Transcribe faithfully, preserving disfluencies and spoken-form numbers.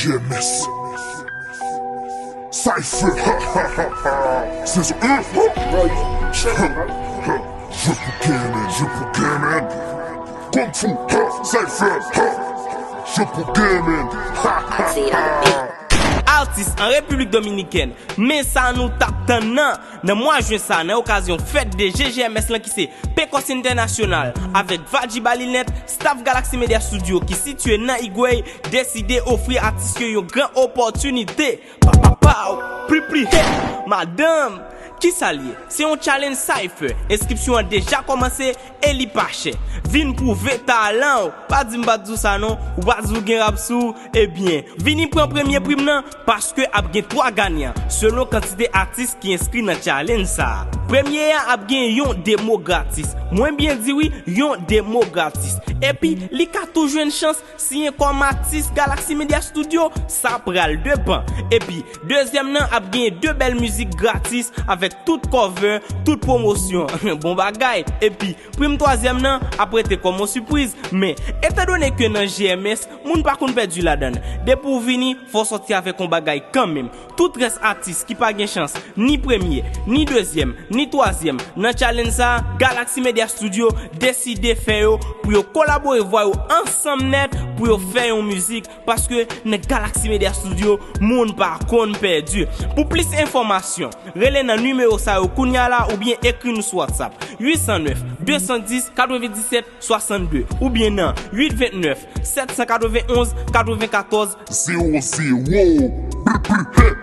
Demes. Cypher. Sezon un. Je pou Game Man, je pou Game Man. Kung Fu. Cypher. Je pou Game Man. Atis an Repiblik Dominikèn, men sa nou t ap tann nan. Nan mwa jen sa, nan okazyon fèt de G G M S lan ki se Pecos International, avèk Vadji Balinet, staff Galaxy Media Studio ki sitiye nan Higüey deside ofri atis yo yon gran opòtinite. Pa pa pa, pli pli he, madanm. Kisa l ye? Se yon challenge cypher. Enskripsyon an deja kòmanse e li pa chè. Vin pwouve talan w. Pa di m pa t di w sa non. Ou pa t di w gen rap sou ou? Ebyen, vini pran premye prim nan, paske ap gen twa ganyan selon kantite atis ki enskri nan challenge sa a. Premye a ap gen yon demo gratis. Mwen byen di wi, yon demo gratis. Epi, li ka tou jwenn chans siyen kòm atis Galaxy Media Studio, sa pral depan. Epi, dezyèm nan ap gen de bèl mizik gratis avèk tout cover, tout pwomosyon. Bon bagay. Epi, prim twazyèm nan ap rete kòm yon sipriz. Men, etandone ke nan G M S, moun pa konn pèdi ladan l. Depi w vini, fò w sòti avèk yon bagay kanmenm. Tout rès atis ki pa gen chans, ni premye, ni dezyèm, ni twazyèm, nan challenge sa a, Galaxy Media Studio deside fè yo pou yo kolabore vwa yo ansanm nèt pou yo fè yon mizik, paske nan Galaxy Media Studio, moun pa konn pèdi. Pou plis enfòmasyon, rele nan nimewo sa yo kounya la oubyen ekri nou sou WhatsApp, uit san nèf, de san dis, katrevenndisèt, swasannde, oubyen nan uit vennèf, sèt san katrevenn onz, katrevenkatòz, zewo zewo. Brr, brr, hey.